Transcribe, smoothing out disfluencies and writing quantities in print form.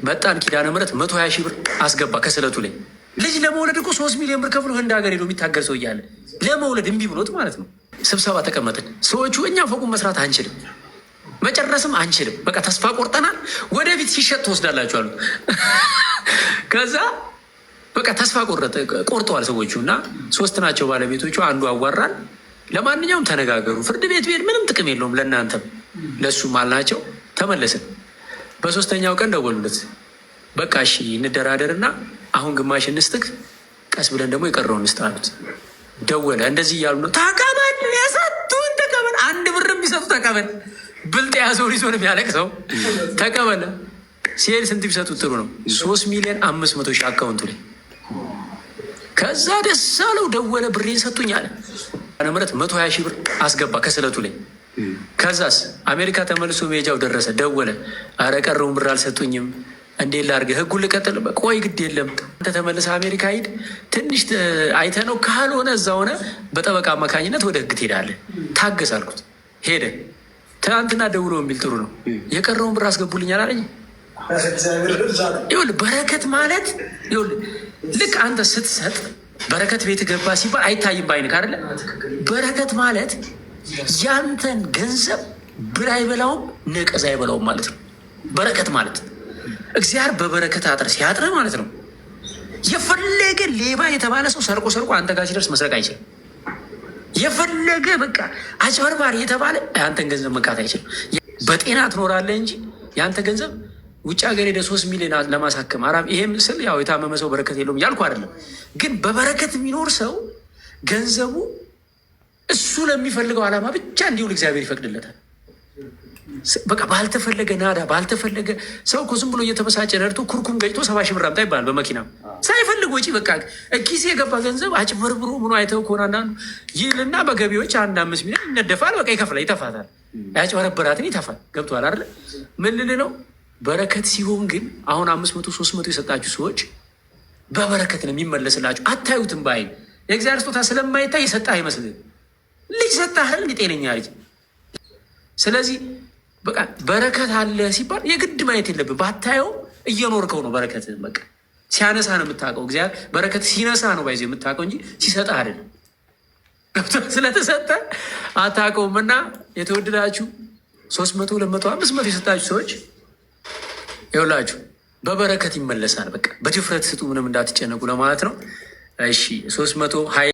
መጣን ኪዳነ ምሕረት 120 ሺህ ብር አስገባ ከስለቱ ላይ። ልጅ ለመውለድ እኮ 3 ሚሊዮን ብር ከፍሎ ህንድ ሀገር ሄዶ የሚታገል ሰው እያለ ለመውለድ እምቢ ብሎት ማለት ነው። ስብሰባ ተቀመጥን። ሰዎቹ እኛ ፎቁን መስራት አንችልም፣ መጨረስም አንችልም፣ በቃ ተስፋ ቆርጠናል። ወደፊት ሲሸጥ ትወስዳላችሁ አሉት። ከዛ በቃ ተስፋ ቆርጠዋል ሰዎቹ እና ሶስት ናቸው ባለቤቶቹ። አንዱ አዋራን። ለማንኛውም ተነጋገሩ፣ ፍርድ ቤት ብሄድ ምንም ጥቅም የለውም ለእናንተም ለእሱም አልናቸው። ተመለስን። በሶስተኛው ቀን ደወሉለት። በቃ እሺ እንደራደርና አሁን ግማሽ እንስጥክ፣ ቀስ ብለን ደግሞ የቀረውን እንስጥ አሉት። ደወለ። እንደዚህ እያሉ ነው። ተቀበል፣ የሰጡን ተቀበል፣ አንድ ብር የሚሰጡ ተቀበል። ብልጥ የያዘውን ይዞ ነው የሚያለቅሰው። ተቀበለ። ሲሄድ ስንት ቢሰጡት ጥሩ ነው? 3,500,000 አካውንቱ ላይ። ከዛ ደስ አለው። ደወለ። ብሬን ሰጡኝ አለ። ምረት 120 ሺህ ብር አስገባ ከስለቱ ላይ። ከዛስ አሜሪካ ተመልሶ መሄጃው ደረሰ። ደወለ። አረ ቀረውን ብር አልሰጡኝም፣ እንዴት ላድርግ? ህጉን ልቀጥል? ቆይ ግድ የለም አንተ ተመልሰህ አሜሪካ ሂድ፣ ትንሽ አይተህ ነው፣ ካልሆነ እዛ ሆነ በጠበቃ አማካኝነት ወደ ህግ ትሄዳለህ። ታገስ አልኩት። ሄደ። ትናንትና ደውሎ የሚል ጥሩ ነው የቀረውን ብር አስገቡልኛል አለኝ። ይኸውልህ በረከት ማለት ይኸውልህ ልክ አንተ ስትሰጥ በረከት ቤት ገባ ሲባል አይታይም በዓይንህ አይደለ? በረከት ማለት ያንተን ገንዘብ ብል አይበላውም፣ ነቀዝ አይበላውም ማለት ነው። በረከት ማለት እግዚአብሔር በበረከት አጥር ሲያጥርህ ማለት ነው። የፈለገ ሌባ የተባለ ሰው ሰርቆ ሰርቆ አንተ ጋር ሲደርስ መስረቅ አይችልም። የፈለገ በቃ አጭበርባሪ የተባለ ያንተን ገንዘብ መንካት አይችልም። በጤና ትኖራለህ እንጂ ያንተ ገንዘብ ውጭ ሀገር ሄደ 3 ሚሊዮን ለማሳከም አራም ይሄም ስል ያው የታመመ ሰው በረከት የለውም ያልኩ አይደለም። ግን በበረከት የሚኖር ሰው ገንዘቡ እሱ ለሚፈልገው ዓላማ ብቻ እንዲውል እግዚአብሔር ይፈቅድለታል። በቃ ባልተፈለገ ናዳ ባልተፈለገ ሰው እኮ ዝም ብሎ እየተበሳጨ ነድቶ ኩርኩም ገጭቶ 70 ሺህ ብር አምጣ ይባላል። በመኪና ሳይፈልግ ወጪ በቃ ኪስ የገባ ገንዘብ አጭበርብሮ ምኖ አይተው ከሆነ አንዳንዱ ይልና በገቢዎች አንድ 5 ሚሊዮን ይነደፋል። በቃ ይከፍላል፣ ይተፋታል። ያጭበረበራትን ይተፋል። ገብቶሃል አይደለ? ምን ልል ነው? በረከት ሲሆን ግን አሁን 500 300 የሰጣችሁ ሰዎች በበረከት ነው የሚመለስላችሁ። አታዩትም በአይን የእግዚአብሔር ስጦታ ስለማይታይ የሰጠህ አይመስልህም። ልጅ ሰጠህ አይደል? ጤነኛ ልጅ። ስለዚህ በቃ በረከት አለ ሲባል የግድ ማየት የለብህ። ባታየው እየኖርከው ነው። በረከት በቃ ሲያነሳ ነው የምታውቀው። እግዚአብሔር በረከት ሲነሳ ነው ባይዘ የምታውቀው እንጂ ሲሰጥህ አይደለም። ስለተሰጠ አታውቀውም። እና የተወደዳችሁ 300፣ 200፣ 500 የሰጣችሁ ሰዎች ይኸውላችሁ በበረከት ይመለሳል። በቃ በድፍረት ስጡ፣ ምንም እንዳትጨነቁ ለማለት ነው። እሺ 300 ሀይ